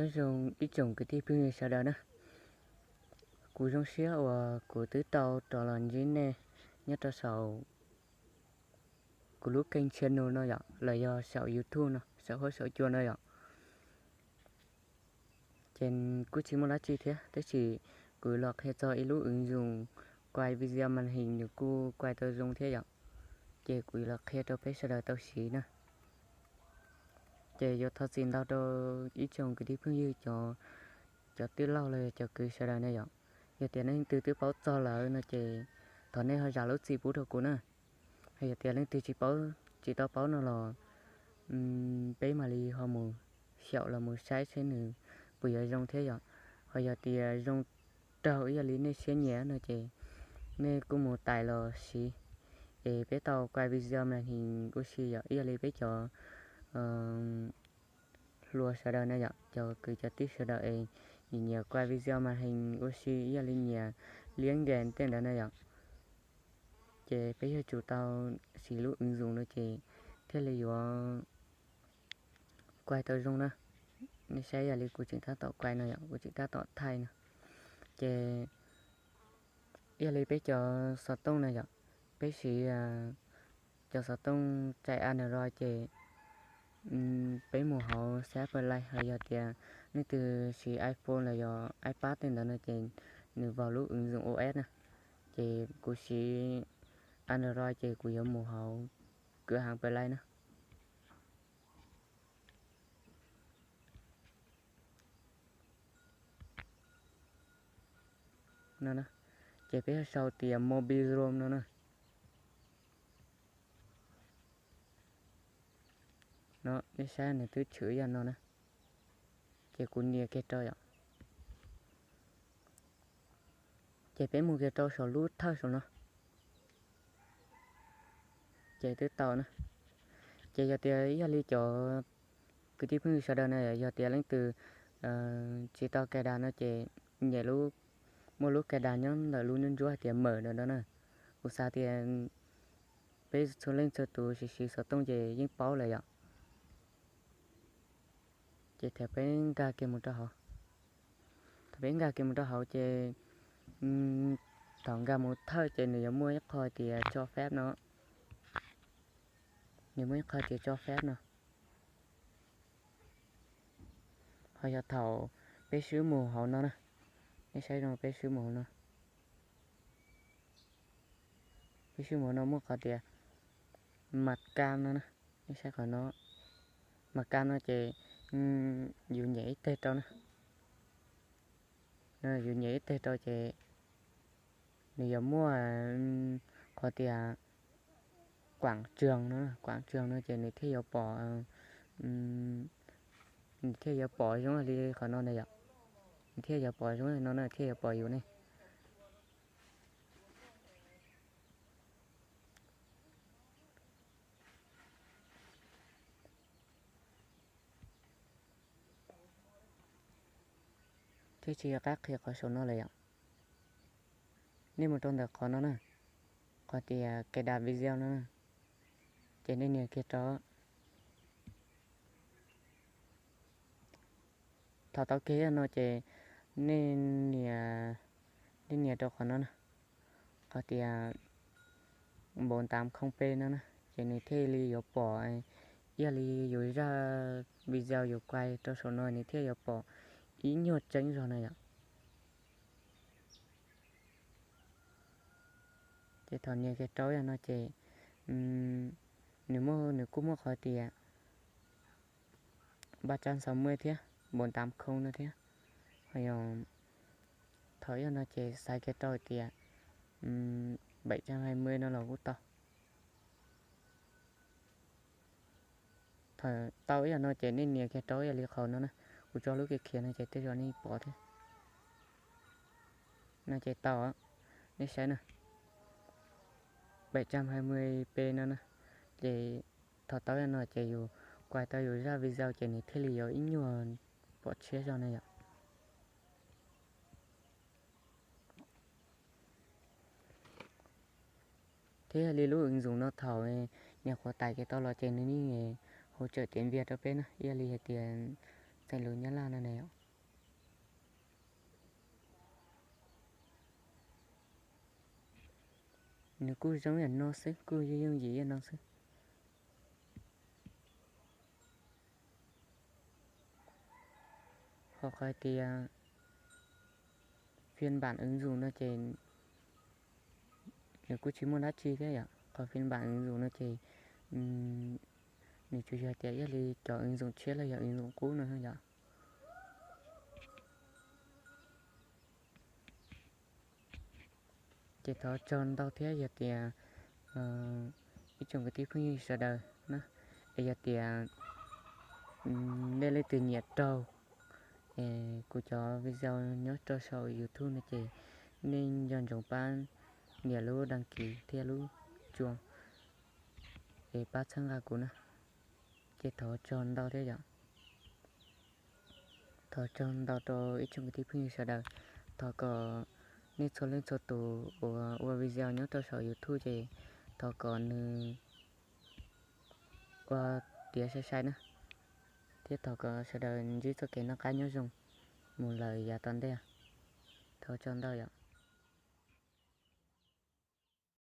Nyob zoo ib tsoom kwv tij phooj ywg sawv daws na. Kuv zoo siab uas kuv twb tau rov los ntsib nej nyob rau saum kuv lub kênh channel no yom, los yog saum YouTube no, saum huab saum cua no yom. Ces kuj tsis muaj dab tsi thiab, tab sis kuv los qhia txog ib lub ứng dụng quay video màn hình nws kuj quay tau zoo thiab yom. Ces kuv los qhia rau peb sawv daws tau siv na. Ces yuav thov txim ntau rau ib tsoom kwv tij phooj ywg, cov tij laug los yog cov kwv sawv daws na yom. Yog tias leej twg twb paub txog lawm no ces thov nej ho zam lub txim pub rau kuv na. Hos yog tias leej twg tsis paub, tsis tau paub no los peb mam li ho mus xyaum los mus saib seb nws puas yuav zoo thiab yom. Hos yog tias zoo raug ib yam li nej siab nyiam no ces nej kuj mus tais los siv, es peb tau quay video màn hình ua si yom, ib yam li peb cov hluas sawv daws na yom, cov kwv cov tij sawv daws es nyiam nyiam quay video màn hình ua si ib yam li nyiam liab nkees tej ntawd na yom. Ces peb yuav tsum tau siv lub ứng dụng no ces thiaj li yuav quay tau zoo na. Nej saib ib yam li kuv tseem tab tom quay no yom, kuv tseem tab tom thaij no. Ces ib yam li peb cov xov tooj na yom, peb siv cov xov tooj tsaim Android ces peb mus hauv xab Play, hos yog tias leej twg siv iPhone los yog iPad tej ntawd no ces nws vào lub ứng dụng iOS na. Ces kuv siv Android ces kuv yuav mus hauv cửa hàng Play na. No, ces peb yuav sau tias mobile ROM no na. No, nej saib nws twb tshwm yam no na. Ces kuv nias kiag rau yom. Ces peb mus kiag rau saum lub thawj saum no. Ces twb tau na. Ces yog tias ib yam li cov kwv tij phooj ywg sawv daws na, yog tias leej twg tsis tau cài đặt no ces nyem lub, muaj lub cài đặt nyob ntawm lub nruab nruab hais tias mở no na. Kuv xav tias peb txhua leej txhua tus siv siv xov tooj ces yeej paub lawm yom. Ces thaum peb nkag kiag mus rau hauv, thaum peb nkag kiag mus rau hauv ces thaum nkag mus thawj ces nws yuav muaj ib qho tias cho phép no, nws muaj ib qho tias cho phép no. Ho yog thaum peb swb mus hauv no na, nej saib zoo, peb swb mus hauv no, peb swb mus hauv no muaj qhov tias mặt cam no na, nej saib qhov no, mặt cam no ces yus nyem ib teg rau na, yus nyem ib teg rau ces nws yuav muaj qhov tias quảng trường no, quảng trường no ces nws thiaj yuav pom, nws thiaj yuav pom zoo li qhov no na yom, nws thiaj yuav pom zoo li no na, thiaj yuav pom yus ne. Thiab tsis yog qab qhia qhov saum no lawm yom. Nej mus rau ntawm qhov no na, qhov tias cài đặt video no na, ces nej nias kiag rau. Thaum tau kiag yam no ces nej nias, nej nias rau qhov no na, qhov tias bốn tám không p no na, ces nws thiaj li yuav pom, ib yam li yus zaj video yus quay rau saum no nws thiaj yuav pom ib nyuag tseeb zog na yom. Ces thaum nias kiag rau yam no ces nws muaj, nws kuj muaj qhov tias ba trăm sáu mươi thiab, bốn tám không no thiab. Ho yog thaum yam no ces xaiv kiag rau tias bảy trăm hai mươi no los kuj tau. Thaum tau ib yam no ces nej nias kiag rau ib yam li qhov no na, kuv tso lub kiag khiav no ces tej zaum nej pom thiab. No ces tau, nej saib na, bảy trăm hai mươi p no na. Ces thaum tau yam no ces yus quay tau yus zaj video ces nws thiaj li yuav ib nyuag pom tshiab zog na yom. Thiab yog li lub ứng dụng no thaum nyuam qhuav tải kiag tau los ces nws yeej hỗ trợ tiếng Việt rau peb na, ib yam li hais tias tej lus Nyab Laj no ne yom. Nws kuj zoo yam no xwb, kuj yooj yooj yim yam no xwb. Ho qhov hais tias phiên bản ứng dụng no ces nws kuj tsis muaj dab tsi thiab yom. Qhov phiên bản ứng dụng no ces nws tsuas yog tias yog li cov ứng dụng tshiab los yog ứng dụng qub no yom. Ces thov tsaug ntau thiab yog tias ib tsoom kwv tij phooj ywg sawv daws na, es yog tias nej leej twg nyiam raug kuv cov video nyob rau saum YouTube no ces nej nco ntsoov pab nias lub đăng ký thiab lub chuas es pab txhawb nqa kuv na. Ces thov tsaug ntau thiab yom. Thov tsaug ntau rau ib tsoom kwv tij phooj ywg sawv daws. Thov kom nej txhua leej txhua tus uas ua video nyob rau saum YouTube ces thov kom nws ua tiav sai sai na, thiab thov kom sawv daws ntsib txoj kev noj qab nyob zoo mus lawm yav tom ntej. Thov tsaug ntau yom.